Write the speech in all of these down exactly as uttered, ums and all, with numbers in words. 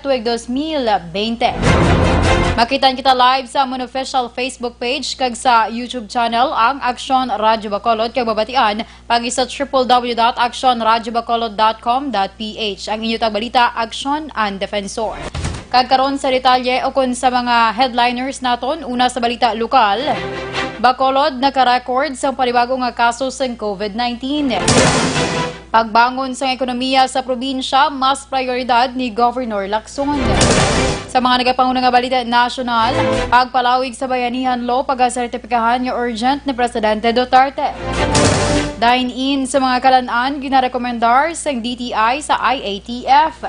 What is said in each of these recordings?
tuig dos mil bente. Makitaan kita live sa amon official Facebook page kag sa YouTube channel, ang Aksyon Radyo Bacolod, kag mabatian pag sa triple W dot aksyon radyo bacolod dot com dot P H. Ang inyo tagbalita, Aksyon and Defensor. Kag karon sa detalye ukon sa mga headliners naton, una sa balita lokal, Bacolod naka-record sang panibago nga kaso sang COVID nineteen. Pagbangon sang ekonomiya sa probinsya mas prioridad ni Governor Lacson. Sa mga nagapanguna nga balita nasyonal, pagpalawig sa Bayanihan Law, pagasertipikahan nga urgent ni Presidente Duterte. Dine-in sa mga kalan-an ginarekomendar sang D T I sa I A T F.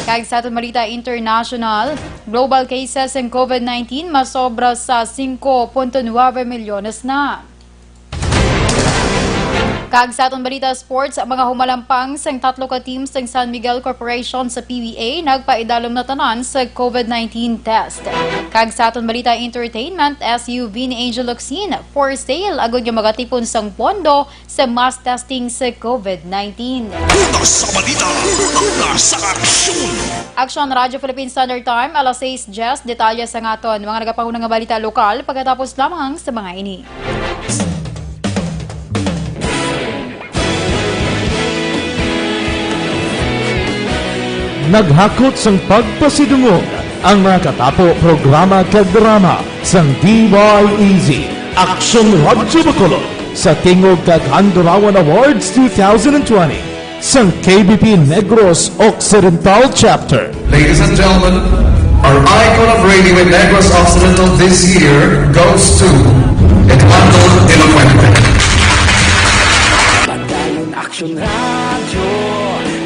Kag sa aton balita international, global cases sang COVID nineteen masobra sa singko punto nuebe milyones na. Kag sa aton balita sports, mga humalampang sang tatlo ka teams sang San Miguel Corporation sa P B A nagpaidalom na tanan sa COVID nineteen test. Kag sa aton balita entertainment, S U V ni Angel Locsin for sale agod nga magatipon sang pondo sa mass testing sa COVID nineteen. Una sa balita, una sa aksyon. Aksyon Radyo Philippine Standard Time, alas sais diyes, detalye sa aton mga nagapanguna nga balita lokal pagkatapos lamang sa mga ini. Naghakot sang pagpasidungog ang mga katapo, programa kag drama sang D Y E Z, Aksyon Radyo Bacolod, sa tingog kag Handurawan Awards two thousand twenty sang K B P Negros Occidental Chapter. Ladies and gentlemen, our icon of radio in Negros Occidental this year goes to Eduardo de la Fuente. Padayon Aksyon Radyo,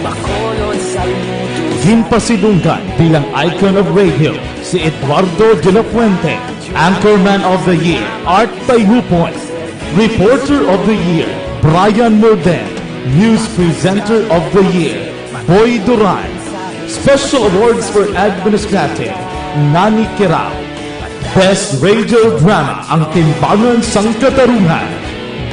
Bacolod, saludo. Ginpasidunggan bilang icon of radio si Eduardo de la Fuente, Anchorman of the Year, Art Tayupon, Reporter of the Year, Brian Morden, News Presenter of the Year, Boy Duran, Special Awards for Administrative, Nani Kirao, Best Radio Drama, Ang Timbangan sang Katarungan,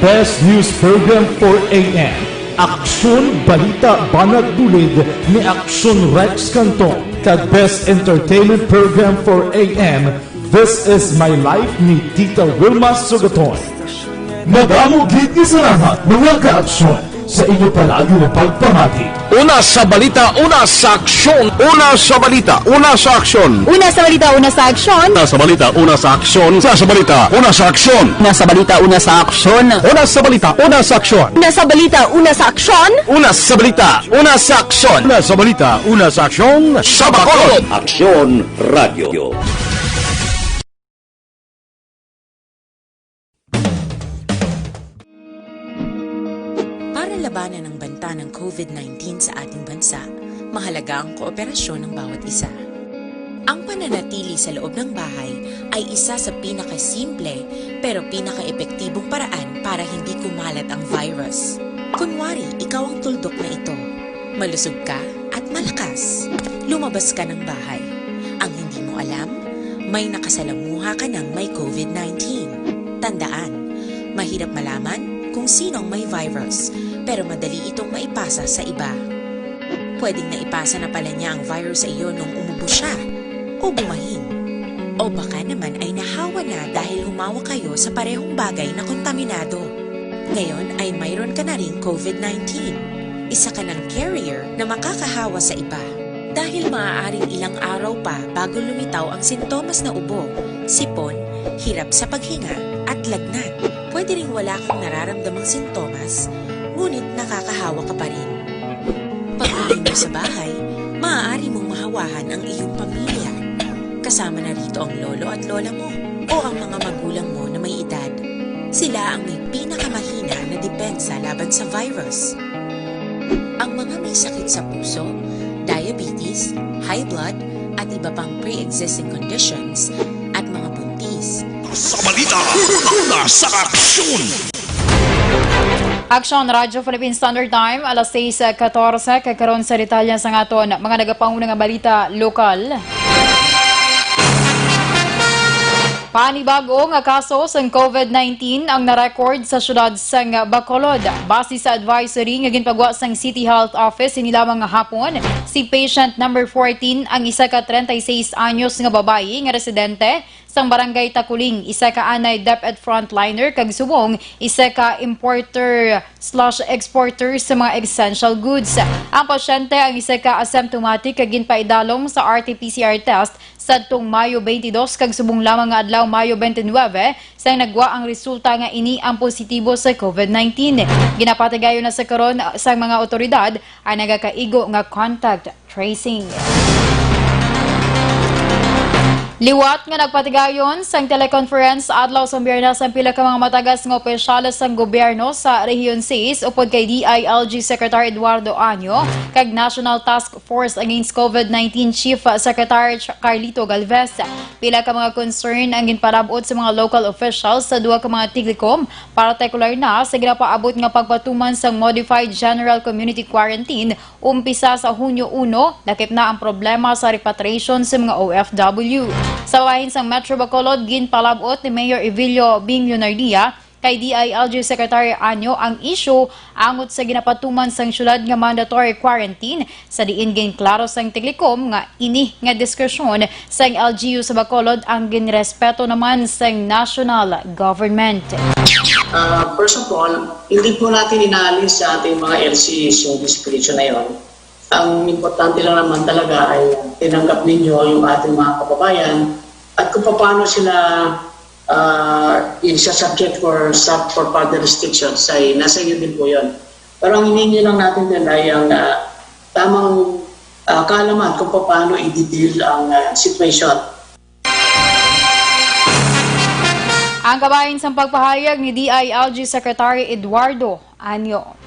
Best News Program for A M, Aksyon Balita Banat Bulid ni Aksyon Rex Canton, kag Best Entertainment Program for A M, This Is My Life ni Tita Wilma Sugaton. Madamo gid nga salamat, mga ka-aksyon, sa inyo palagi nga pagpamati. Una sa balita, una sa aksyon. Una sa balita, una sa aksyon. Una sa balita, una sa aksyon. Una sa balita, una sa aksyon. Una sa balita, una sa aksyon. Una sa balita, una sa aksyon. Una sa balita, una sa aksyon. Una sa balita, una sa aksyon. Una sa balita, una sa aksyon. Una sa balita, una sa aksyon. Sa Bacolod. Aksyon Radio. Para labanan ang banta ng COVID nineteen sa ating bansa, mahalaga ang kooperasyon ng bawat isa. Ang pananatili sa loob ng bahay ay isa sa pinakasimple pero pinakaepektibong paraan para hindi kumalat ang virus. Kunwari, ikaw ang tuldok na ito. Malusog ka at malakas. Lumabas ka ng bahay. Ang hindi mo alam, may nakasalamuha ka ng may COVID nineteen. Tandaan, mahirap malaman kung sino ang may virus, pero madali itong maipasa sa iba. Pwedeng naipasa na pala niya ang virus sa iyo nung umubo siya o bumahin. O baka naman ay nahawa na dahil humawak kayo sa parehong bagay na kontaminado. Ngayon ay mayroon ka na ring COVID nineteen. Isa ka ng carrier na makakahawa sa iba. Dahil maaaring ilang araw pa bago lumitaw ang sintomas na ubo, sipon, hirap sa paghinga, at lagnat. Pwede ring wala kang nararamdamang sintomas, ngunit nakakahawa ka pa rin. Pag-uwi mo sa bahay, maaari mong mahawahan ang iyong pamilya. Kasama na rito ang lolo at lola mo o ang mga magulang mo na may edad. Sila ang may pinakamahina na depensa laban sa virus. Ang mga may sakit sa puso, diabetes, high blood, at iba pang pre-existing conditions, at mga buntis. Sa balita, una sa aksyon. Aksyon Radyo Philippine Standard Time, alas sais katorse, kag karon sa detalye sa aton mga nagapanguna nga balita lokal. Panibag-o nga kaso sang COVID nineteen ang na-record sa siyudad sang Bacolod. Base sa advisory nga ginpagwa sang City Health Office ini lamang nga hapon, si patient number fourteen ang isa ka treinta y seis anyos nga babayi nga residente sang Barangay Taculing, isa ka anay DepEd frontliner, kag subong isa ka importer slash exporter sa mga essential goods. Ang pasyente ang isa ka asymptomatic kag ginpaidalom sa R T P C R test sadtong Mayo twenty-two kag subong lamang nga adlaw, Mayo twenty-nine, sang nagwa ang resulta nga ini ang positibo sa COVID nineteen. Ginapatigayon na sa karon sang mga awtoridad ang nagakaigo nga contact tracing. Liwat nga nagpatigayon sang teleconference adlaw sa Biyernes ang pila ka mga matagas nga opisyales sang gobyerno sa Rehiyon six upod kay D I L G Secretary Eduardo Año kag National Task Force Against COVID nineteen Chief Secretary Ch-, Carlito Galvez. Pila ka mga concern ang ginpalab-ot sa mga local officials sa duha ka mga tiglikom, partikular na sa ginapaabot nga pagpatuman sang Modified General Community Quarantine umpisa sa Hunyo uno, lakip na ang problema sa repatriation sa mga O F W. Sa bahin sang Metro Bacolod, ginpalab-ot ni Mayor Evilio Bing Leonardia kay D I L G Secretary Año ang isyu angot sa ginapatuman sang syudad nga mandatory quarantine, sa diin ginklaro sang tiglikom nga ini nga diskusyon sang L G U sa Bacolod ang ginrespeto naman sang national government. Ah, first of all, hindi po natin inaalis sa ating mga L C Us yung discretion na yon. Ang importante lang naman talaga ay tinanggap ninyo yung ating mga kababayan at kung paano sila, ah, isa-subject for sub-, for further restrictions ay nasa inyo din po yun. Pero ang hiningi lang natin din ay ang, ah, tamang, ah, kaalaman kung paano i-deal ang, ah, situation. Ang kabahin sang pagpahayag ni D I L G Secretary Eduardo Año.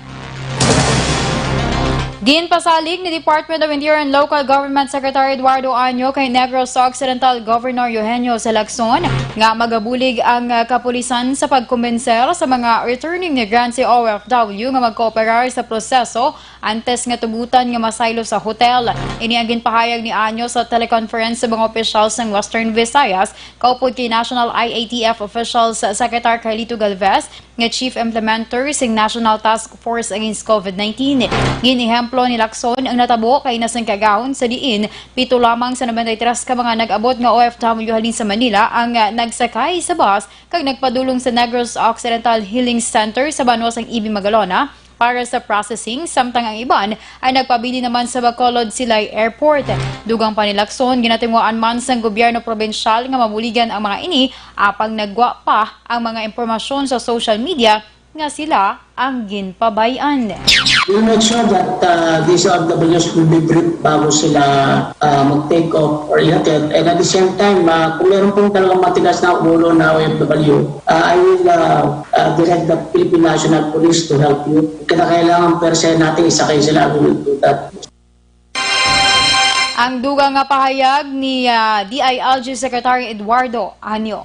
Ginpasalig ni Department of Interior and Local Government Secretary Eduardo Año kay Negros Occidental Governor Eugenio Salacson nga magabulig ang, ah, kapulisan sa pagkumbinser sa mga returning migrante O F W nga magkooperar sa proseso antes nga tugutan nga masaylo sa hotel. Ini ang ginpahayag ni Año sa teleconference sa mga opisyal sang Western Visayas, kaupod kay National I A T F officials Secretary Carlito Galvez, nga Chief Implementer sing National Task Force Against COVID nineteen. Ginehemplo ni Lacson ang natabo kay ina sang kaagahon sa diin pito lamang sa nobenta y tres ka mga nag-abot nga O F W halin sa Manila ang, ah, nagsakay sa bus kag nagpadulong sa Negros Occidental Healing Center sa banwa sang E B Magalona para sa processing, samtang ang iban ay nagpabilin naman sa Bacolod Silay Airport. Dugang pa ni Lacson, ginatinguhaan man sang gobyerno probinsyal nga mabuligan ang mga ini, apang nagwa pa ang mga impormasyon sa social media nga sila ang ginpabay-an. We'll make sure that, uh, these O F Ws will be briefed bago sila, uh, mag-take off or ihatid. And at the same time, uh, kung meron pong talagang matigas na ulo na O F W, uh, I will, uh, uh, direct the Philippine National Police to help you. Kinakailangan per se natin isakay sila, we will do that. Ang dugang nga pahayag ni, ah, D I L G Secretary Eduardo Año.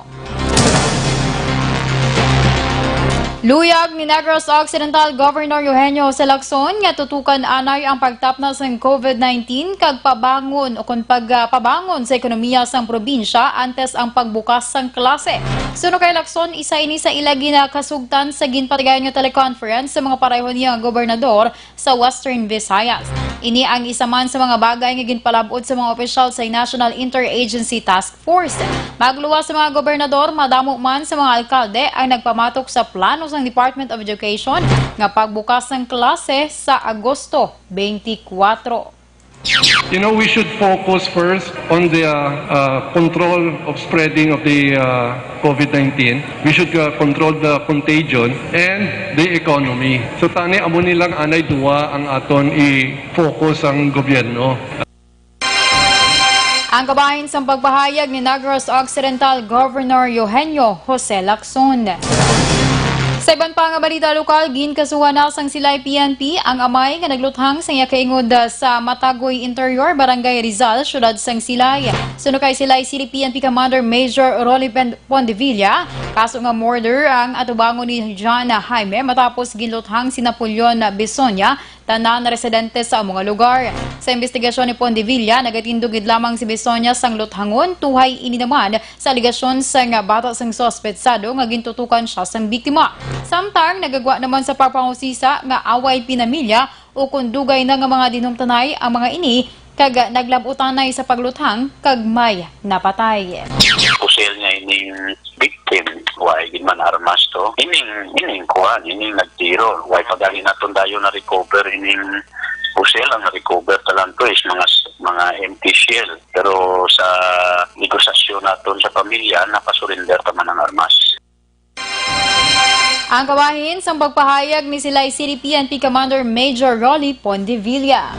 Luyag ni Negros Occidental Governor Eugenio Salacson nga tutukan anay ang pagtapna sang COVID nineteen kag pabangon o kon pag, ah, pabangon sa ekonomiya sang probinsya antes ang pagbukas sang klase. Suno kay Lacson, isa ini sa ila ginakasugtan sa ginpatigayon nga teleconference sa mga pareho niya nga gobernador sa Western Visayas. Ini ang isa man sa mga bagay nga ginpalab-ot sa mga opisyal sa National Interagency Task Force. Magluwas sa mga gobernador, madamo man sa mga alkalde ang nagpamatok sa plano sang Department of Education nga pagbukas sang klase sa Agosto twenty-four. You know, we should focus first on the, uh, uh, control of spreading of the, uh, COVID nineteen. We should, uh, control the contagion and the economy. So, tani, amo nilang anay duwa ang aton i-focus ang gobyerno. Ang kabahin sang pagpahayag ni Negros Occidental Governor Eugenio Jose Lacson. Sa iban pa nga balita lokal, ginkasuhan na sang Silay P N P ang amay nga nagluthang sa iya kaingod sa Matagoy Interior, Barangay Rizal, siyudad sang Silay. Suno kay Silay City P N P Commander Major Rolly Pen-, Pondevilla, kaso nga murder ang atubangon ni John Jaime matapos ginluthang si Napoleon Bisonia, tanan na residente sa amo nga lugar. Sa imbestigasyon ni Pondevilla, nagatindog gid lamang si Besoña sang luthangon, tuhay ini naman sa alegasyon sang bata sang suspetsado nga gintutukan siya sang biktima. Samtang nagagwa naman sa pagpangusisa nga away pinamilya ukon dugay na nga mga dinumtanay ang mga ini, kag naglab-utanay sa pagluthang kag may napatay. Pusil niya ining victim, way gid man armas to. Ining, ining kuan, ining nagtiro. Way pa gani naton dayon na-recover ining pusil. Ang na-recover talan to is mga, mga empty shell. Pero sa negosasyon naton sa pamilya, nakasurrender ta man ang armas. Ang kabahin sang pagpahayag ni Silay City P N P Commander Major Rolly Pondevilla.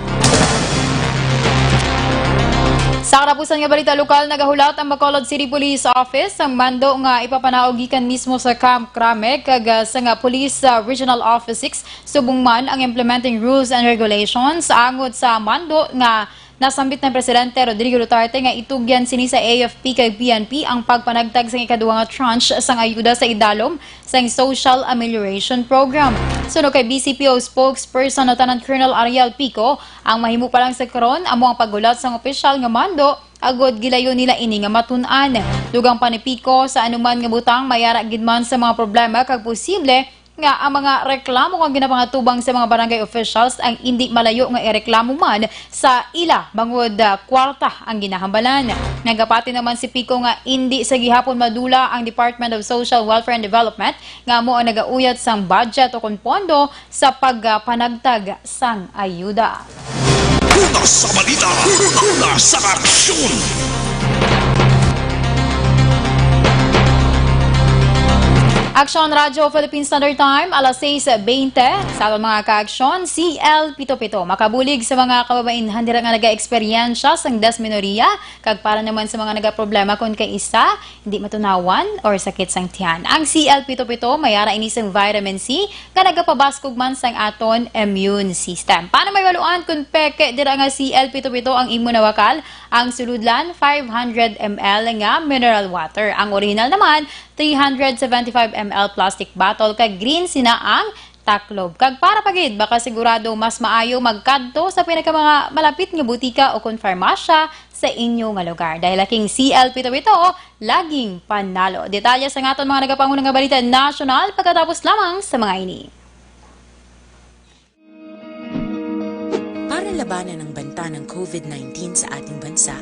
Sa katapusan nga balita lokal, nagahulat ang Bacolod City Police Office sang mando nga ipapanaog gikan mismo sa Camp Crame kag, ah, sa nga Police, ah, Regional Office six, subong man ang implementing rules and regulations angot sa mando nga nasambit na Presidente Rodrigo Duterte nga itugyan sini sa A F P kag P N P ang pagpanagtag sang ikaduha nga tranche sang ayuda sa idalom sang Social Amelioration Program. Suno kay B C P O spokesperson Lieutenant Colonel Ariel Pico, ang mahimo pa lang sa karon amo ang paghulat sang opisyal nga mando agod gilayon nila ini nga matun-an. Dugang pa ni Pico, sa anuman nga butang, may ara gid man sa mga problema kag posible nga ang mga reklamo nga ginapangatubang sa mga barangay officials ang indi malayo nga ireklamo man sa ila bangod, ah, kwarta ang ginahambalan. Nagapati naman si Pico nga indi sa gihapon madula ang Department of Social Welfare and Development nga amo ang nagauyat sang budget o kon pondo sa pagpanagtag sang ayuda. Una sa balita, una sa aksyon. Aksyon Radyo Philippine Standard Time, alas sais bente. Sa aton mga kaaksyon, C L pito pito makabulig sa mga kababainhan dira nga nagaeksperyensya sang dysmenorrhea, kag para naman sa mga nagaproblema kon kay isa, hindi matunawan or sakit sang tiyan. Ang C L pito pito may ara ini sang vitamin C nga nagapabaskog man sang aton immune system. Paano may maluan kung peke dira nga C L pito pito ang imo nawakal? Ang sulodlan, five hundred M L nga mineral water. Ang original naman, three hundred seventy-five M L plastic bottle, kag green sina ang taklob. Kag para pa gid makasigurado, mas maayo magkadto sa pinaka mga malapit nga butika o kon farmasya sa inyo nga lugar. Dahil ang C L pito pito, laging panalo. Detalye sa aton mga nagapanguna nga balita nasyonal pagkatapos lamang sa mga ini. Para labanan ang banta ng COVID nineteen sa ating bansa,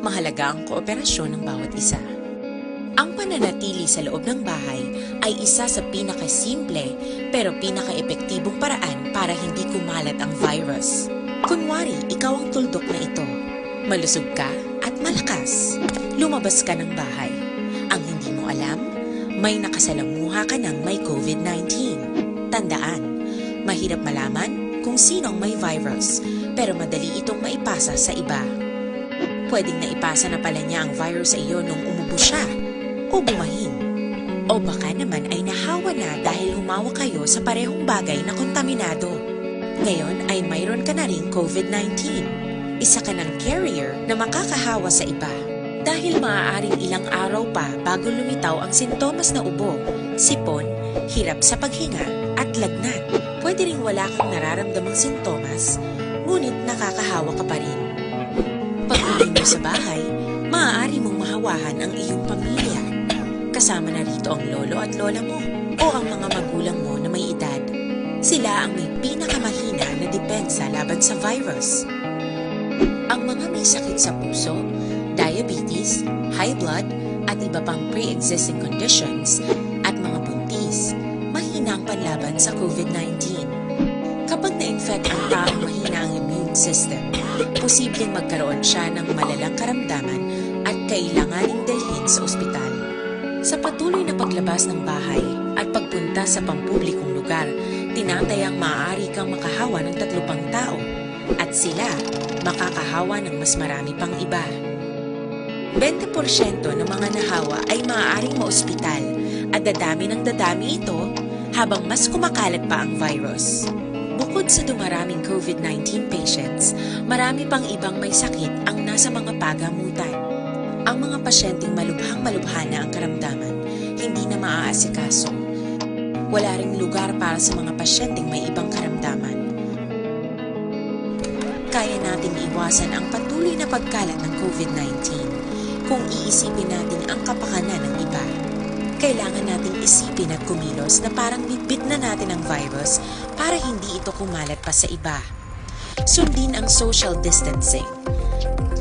mahalaga ang kooperasyon ng bawat isa. Ang pananatili sa loob ng bahay ay isa sa pinakasimple pero pinakaepektibong paraan para hindi kumalat ang virus. Kunwari, ikaw ang tuldok na ito. Malusog ka at malakas. Lumabas ka ng bahay. Ang hindi mo alam, may nakasalamuha ka ng may COVID nineteen. Tandaan, mahirap malaman kung sino ang may virus, pero madali itong maipasa sa iba. Pwedeng naipasa na pala niya ang virus sa iyo nung umubo siya o bumahin. O baka naman ay nahawa na dahil humawak kayo sa parehong bagay na kontaminado. Ngayon ay mayroon ka na ring COVID nineteen. Isa ka ng carrier na makakahawa sa iba. Dahil maaaring ilang araw pa bago lumitaw ang sintomas na ubo, sipon, hirap sa paghinga, at lagnat. Pwede ring wala kang nararamdamang sintomas, ngunit nakakahawa ka pa rin. Pag-uwi mo sa bahay, maaari mong mahawahan ang iyong pamilya. Kasama na rito ang lolo at lola mo o ang mga magulang mo na may edad. Sila ang may pinakamahina na depensa laban sa virus. Ang mga may sakit sa puso, diabetes, high blood, at iba pang pre-existing conditions, at mga buntis, mahina ang panlaban sa COVID nineteen. Kapag na-infect ang taong mahina ang immune system, posibleng magkaroon siya ng malalang karamdaman at kailanganing dalhin sa ospital. Sa patuloy na paglabas ng bahay at pagpunta sa pampublikong lugar, tinatayang maaari kang makahawa ng tatlo pang tao, at sila makakahawa ng mas marami pang iba. Bente porsyento ng mga nahawa ay maaaring maospital at dadami ng dadami ito habang mas kumakalat pa ang virus. Bukod sa dumaraming COVID nineteen patients, marami pang ibang may sakit ang nasa mga pagamutan. Ang mga pasyenteng malubhang-malubha na ang karamdaman, hindi na maaasikaso. Wala ring lugar para sa mga pasyenteng may ibang karamdaman. Kaya nating iwasan ang patuloy na pagkalat ng COVID nineteen kung iisipin natin ang kapakanan ng iba. Kailangan nating isipin at kumilos na parang bitbit na natin ang virus para hindi ito kumalat pa sa iba. Sundin ang social distancing.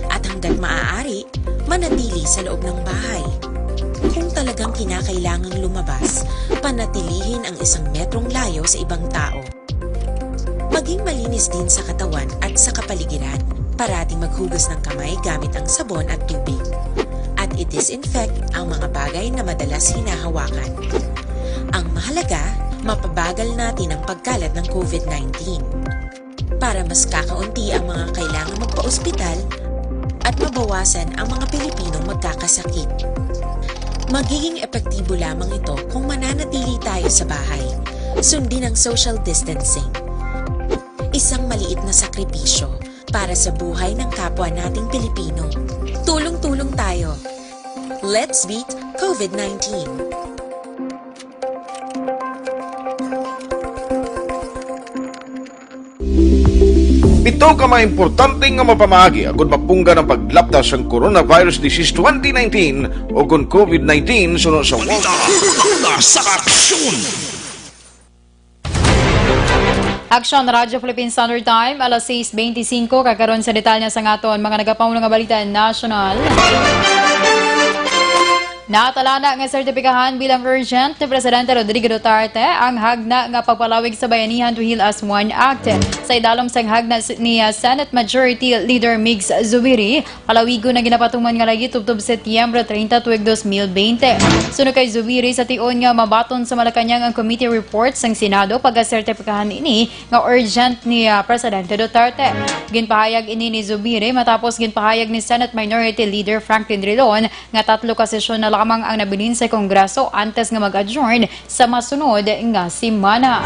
At hanggat maaari, manatili sa loob ng bahay. Kung talagang kinakailangang lumabas, panatilihin ang isang metrong layo sa ibang tao. Maging malinis din sa katawan at sa kapaligiran. Parating maghugas ng kamay gamit ang sabon at tubig. At i-disinfect ang mga bagay na madalas hinahawakan. Ang mahalaga, mapabagal natin ang pagkalat ng COVID nineteen para mas kakaunti ang mga kailangang magpa-ospital at mabawasan ang mga Pilipinong magkakasakit. Magiging epektibo lamang ito kung mananatili tayo sa bahay. Sundin ang social distancing. Isang maliit na sakripisyo para sa buhay ng kapwa nating Pilipino. Tulong-tulong tayo. Let's beat COVID nineteen. Pito ka mga importante nga mapamaagi agud mapunggan ang paglapta sang coronavirus disease twenty nineteen o kon COVID nineteen suno sa World Balita, una sa aksyon. Aksyon, Radyo Philippine Standard Time, alas sais beintisinco, kag karon sa detalye sang aton mga nagapauna nga balita nasyonal. Natalana nga sertipikahan bilang urgent ni Presidente Rodrigo Duterte ang hagna nga pagpalawig sa Bayanihan to Heal as One Act. Sa idalom sang hagna s- ni uh, Senate Majority Leader Migs Zubiri, palawigon na ginapatuman nga layi tubtob Setyembre treinta tuig dos mil bente. Suno kay Zubiri, sa tion nga mabaton sa Malacañang ang committee report sang Senado, pagasertipikahan ini nga urgent ni uh, Presidente Duterte. Ginpahayag ini ni Zubiri matapos ginpahayag ni Senate Minority Leader Franklin Drilon nga tatlo ka sesyon na lamang ang nabilin sa Kongreso antes nga mag-adjourn sa masunod nga semana.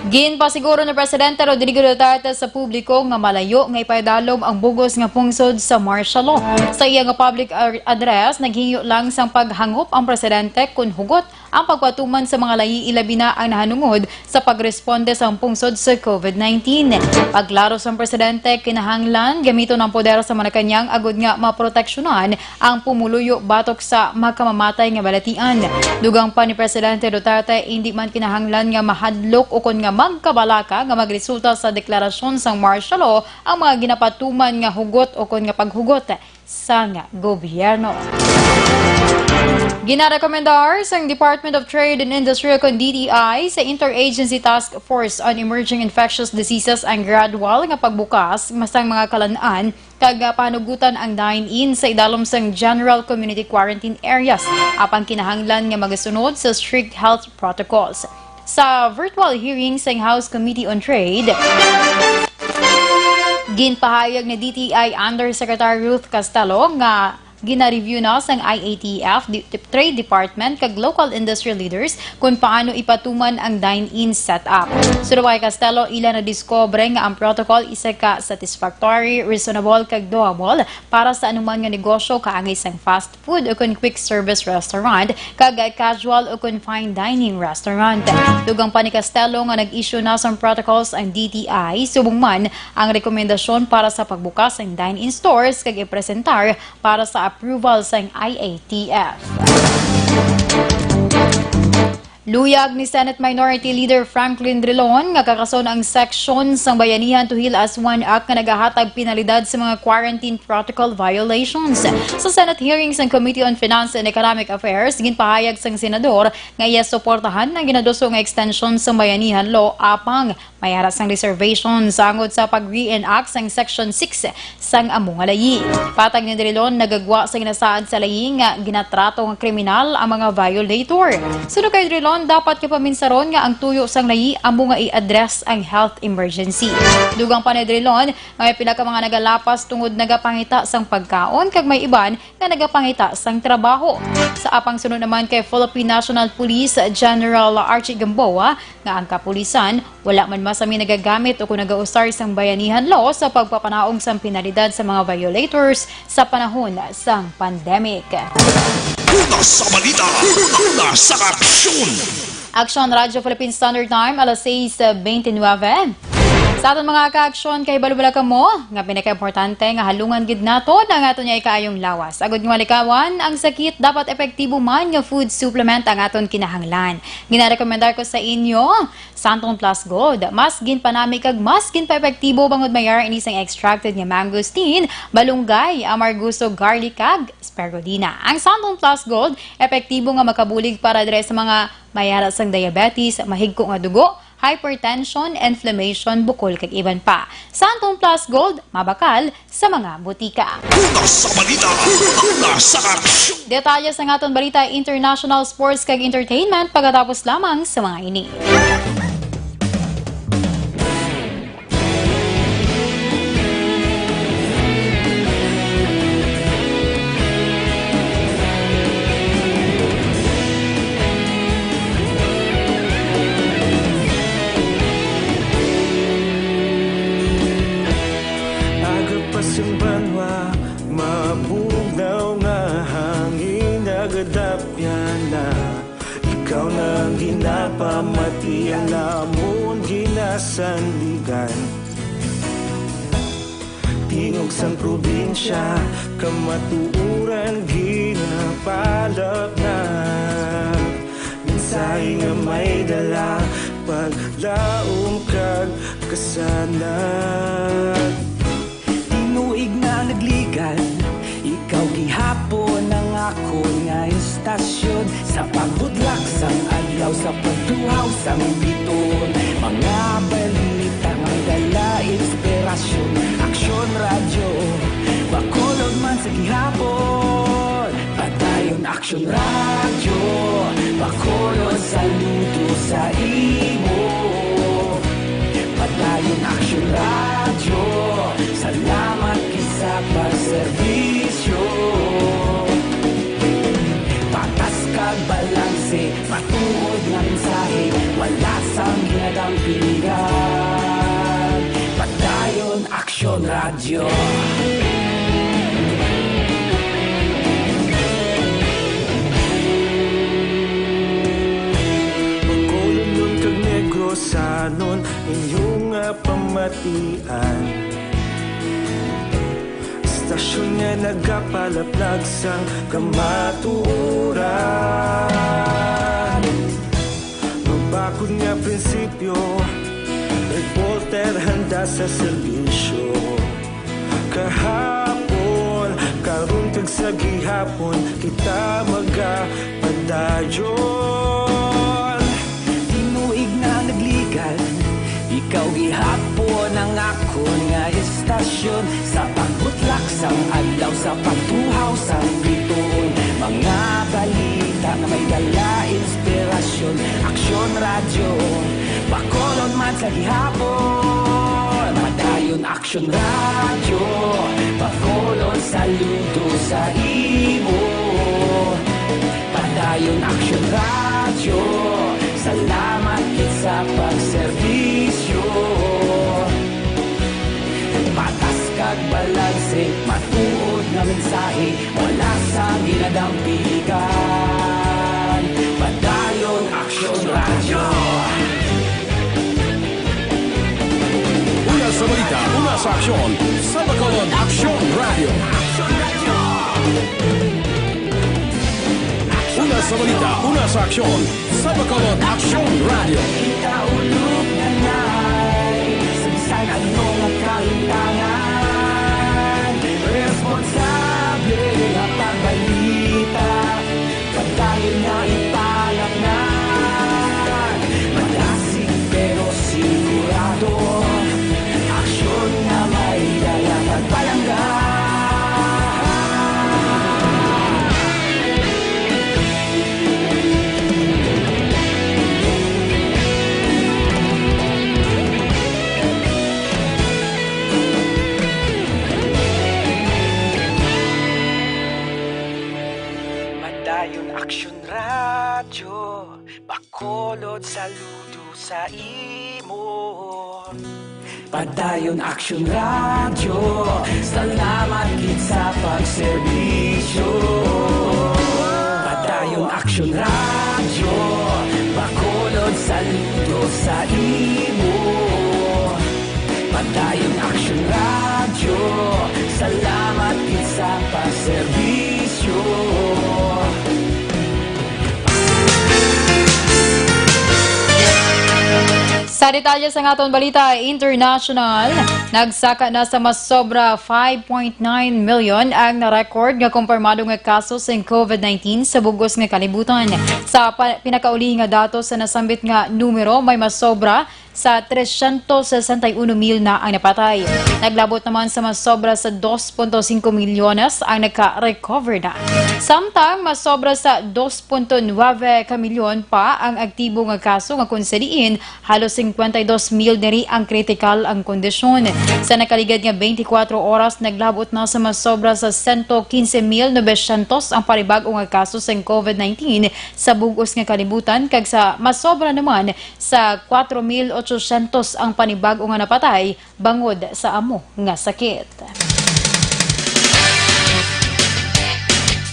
Ginpasiguro ni Presidente Rodrigo Duterte sa publiko nga malayo nga ipaidalom ang bugos nga pungsod sa martial law. Sa iya nga public address, naghingyo lang sang paghangop ang presidente kon hugot ang pagpatuman sa mga layi, ilabi na ang nahanungod sa pagresponde sang pungsod sa COVID nineteen. Pagklaro sang presidente, kinahanglan gamiton ang poder sa Malacañang agud nga maproteksyonan ang pumuluyo batok sa makamamatay nga balatian. Dugang pa ni Presidente Duterte, indi man kinahanglan nga mahadlok ukon nga magkabalaka nga magresulta sa deklarasyon sang martial law ang mga ginapatuman nga hugot ukon nga paghugot sang gobyerno. Ginarekomendar sang Department of Trade and Industry o kon D T I sa Interagency Task Force on Emerging Infectious Diseases ang gradual nga pagbukas sang mga kalan-an kag panugutan ang dine-in sa idalom sang general community quarantine areas, apang kinahanglan nga magasunod sa strict health protocols. Sa virtual hearing sang House Committee on Trade, ginpahayag ni D T I Undersecretary Ruth Castelo nga gina-review na sang I A T F, di- Trade Department kag local industry leaders kon paano ipatuman ang dine-in setup. Suno kay Castelo, ila nadiskubre nga ang protocol isa ka satisfactory, reasonable kag doable para sa anuman nga negosyo kaangay sang fast food o kon quick service restaurant kag casual o kon fine dining restaurant. Dugang pa ni Castelo nga nag-issue na sang protocols ang D T I, subong man ang rekomendasyon para sa pagbukas sang dine-in stores kag ipresentar para sa approval sang I A T F. Luyag ni Senate Minority Leader Franklin Drilon nga kakason ang seksyon sang Bayanihan to Heal as One Act nga nagahatag penalidad sa mga quarantine protocol violations. Sa Senate hearing sang Committee on Finance and Economic Affairs, ginpahayag sang senador nga iya suportahan ang ginaduso nga extension sang Bayanihan Law apang may ara sang reservation sa angod sa pag-reenact sang Section six sang amo nga layi. Patag ni Drilon, nagagwa sa ginasaad sa layi nga ginatrato nga kriminal ang mga violator. Suno kay Drilon, dapat kapaminsaron nga ang tuyo sang layi amo nga i-address ang health emergency. Dugang pa ni Drilon, may pila ka mga nagalapas tungod nagapangita sang pagkaon kag may iban nga nagapangita sang trabaho. Sa apang suno naman kay Philippine National Police General Archie Gamboa, nga ang kapulisan wala man masami nagagamit o kon nagausar sang bayanihan law sa pagpapanaog sang penalidad sa mga violators sa panahon sang pandemic. Una sa balita, una sa aksyon. Aksyon, Radyo Philippine Standard Time, alas sais bente nuebe. Sa aton mga kaaksyon, kahibalo bala kamo nga pinakaimportante nga halungan gid naton ang aton nga ikaayong lawas. Agod nga malikawan ang sakit, dapat epektibo man nga food supplement ang aton kinahanglan. Ginarekomendar ko sa inyo, Santon Plus Gold. Mas ginpanami kag mas ginpaepektibo bangod may ara ini sang extracted nga mangosteen, malunggay, amargoso, garlic, kag spirulina. Ang Santon Plus Gold, epektibo nga makabulig para diri sa mga may ara sang diabetes, mahigko nga dugo, hypertension, inflammation, bukol, kag iban pa. Santon Plus Gold, mabakal sa mga butika. Una sa balita, una sa aksyon. Detalye sa aton balita, international sports kag entertainment pagkatapos lamang sa mga ini. Aga pa sing banwa, mabugnaw nga hangin, nagadapyan na. Ikaw na ang ginapamati, ang amon ginasandigan. Tingog sang probinsya, kamatuoran ginapalapnag. Mensahe nga may dala, paglaom kag kasanag. Tinuig na nagligan, ikaw gihapon ang akon nga istasyon. Sa pagbutlak sang adlaw, sa pagtuhaw sang biton, mga balita nga may dala inspirasyon. Aksyon Radyo, Bacolod man sa gihapon. Padayon Aksyon Radyo, Bacolod, saludo sa imo. Padayon Aksyon Radyo, salamat gid sa pagserbisyo. Patas kag balanse, matuod nga mensahe, wala sang ginadampigan. Padayon Aksyon Radyo. Bacolodnon kag Negrosanon, inyo nga pamatian. Istasyon nga nagapalaplag sang kamatuoran. Mabakod nga prinsipyo, reporter handa sa serbisyo. Kahapon, karon, kag sa gihapon, kita magapadayon. Tinuig na nagligan, ikaw gihapon ang akon nga istasyon. Sa pagbutlak sang adlaw, sa pagtuhaw sang bituon, mga balita nga may dala inspirasyon. Aksyon Radyo, Bacolod man sa gihapon. Padayon Aksyon Radyo, Bacolod, saludo sa imo. Padayon Aksyon Radyo, salamat gid sa pagserbisyo. Patas kag balanse, matuod nga mensahe, wala sang ginadampigan. Padayon Aksyon Radyo. Una sa balita, una sa aksyon, sa Bacolod Aksyon Radyo. Una sa balita, una sa aksyon, sa Bacolod Aksyon Radyo. Kita ulog na nay, sa bisan ano nga kahitangan, responsable nga pagbalita. Padayon nga ipalapngan, madasig pero sigurado, aksyon nga may dala pagpalangga. Padayon Aksyon Radyo, Bacolod, saludo sa imo. Padayon Aksyon Radyo, salamat gid sa pagserbisyo. Padayon Aksyon Radyo, Bacolod, saludo sa imo. Sa detalye sang aton balita international, nagsaka na sa mas sobra five point nine million ang na-record nga kumpirmado nga kaso sang COVID nineteen sa bug-os nga kalibutan. Sa pa-, pinakauli nga datos sa nasambit nga numero, may mas sobra sa trescientos sesenta y uno mil na ang napatay. Naglabot naman sa mas sobra sa dos punto singko milyones ang naka-recover na. Samtang mas sobra sa dos punto nuebe ka milyon pa ang aktibo nga kaso, nga kung sa diin halos cincuenta y dos mil diri ang kritikal ang kondisyon. Sa nakaligad nga twenty-four oras, naglabot na sa mas sobra sa sento quince mil novecientos ang panibag-o nga kaso sang COVID nineteen sa bug-os nga kalibutan, kag sa mas sobra naman sa kuwatro mil ochocientos ang panibag-o nga napatay bangod sa amo nga sakit.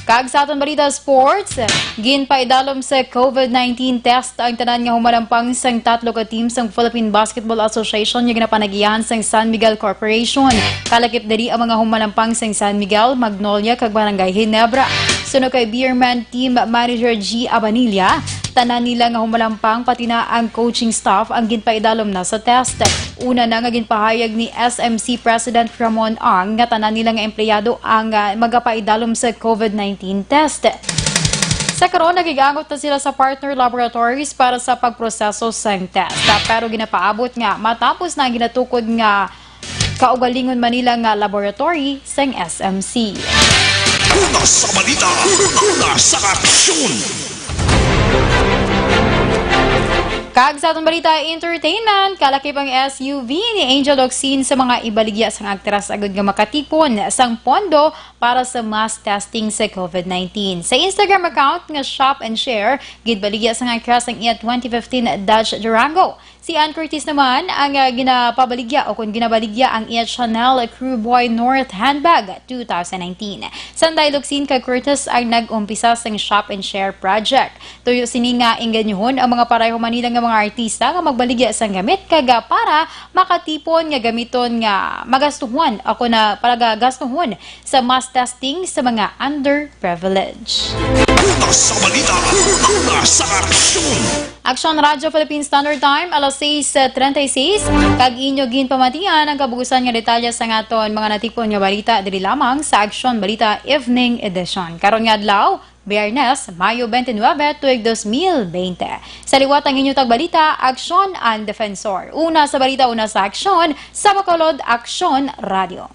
Kag sa aton balita sports, ginpaidalom sa COVID nineteen test ang tanan nga humalampang sang tatlo ka team sang Philippine Basketball Association nga ginapanagiahan sang San Miguel Corporation. Kalakip diri ang mga humalampang sang San Miguel, Magnolia, kag Barangay Ginebra. Suno kay Beerman Team Manager G Abanilla, tanan nila nga humalampang, pati na ang coaching staff, ang ginpaidalom na sa test. Una na nga ginpahayag ni S M C President Ramon Ang nga tanan nila nga empleyado ang, ah, magapaidalom sa COVID nineteen test. Sa karon, nagigangot na sila sa partner laboratories para sa pagproseso sang test. Pero ginapaabot nga matapos na ang ginatukod nga kaugalingon man nila nga laboratory sang S M C. Una sa balita, una sa aksyon. Kag sa aton balita entertainment, kalakip ang S U V ni Angel Locsin sa mga ibaligya sang aktres agud nga makatipon sang pondo para sa mass testing sa COVID nineteen. Sa Instagram account nga Shop and Share, ginbaligya sang aktres ang iya twenty fifteen Dodge Durango. Si Ann Curtis naman ang, ah, ginapabaligya o kung ginabaligya ang iya Chanel Crew Boy North Handbag two thousand nineteen. Sanday Locsin kag Curtis ang nag-umpisa sang Shop and Share project. Tuyo sini nga engganyohon ang mga pareho man nila nga mga artista nga magbaligya sang gamit kag, ah, para makatipon nga gamiton nga magastuhon o kon, ah, pagagastuhon sa mass testing sa mga underprivileged. Una sa balita, una sa aksyon. Aksyon Radyo Philippine Standard Time, alas sais treinta y seis, kag inyo ginpamatian ang kabugusan nga detalye sa aton mga natipon nga balita diri lamang sa Aksyon Balita Evening Edition. Karon nga adlaw, Biyernes, Mayo twenty-nine, tuig dos mil bente. Sa liwat ang inyo tagbalita, Aksyon ang Defensor. Una sa balita, una sa aksyon, sa Bacolod, Aksyon Radyo.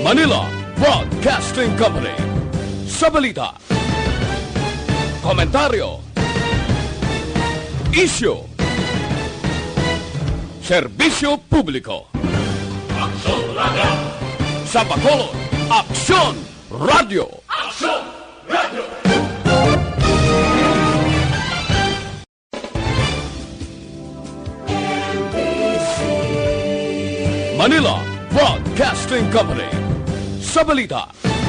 Manila Broadcasting Company. Sa balita, komentaryo, isyu, serbisyo publiko. Aksyon Radyo. Sa Bacolod, Aksyon Radyo. Aksyon Radyo. Manila Broadcasting Company. Sa balita,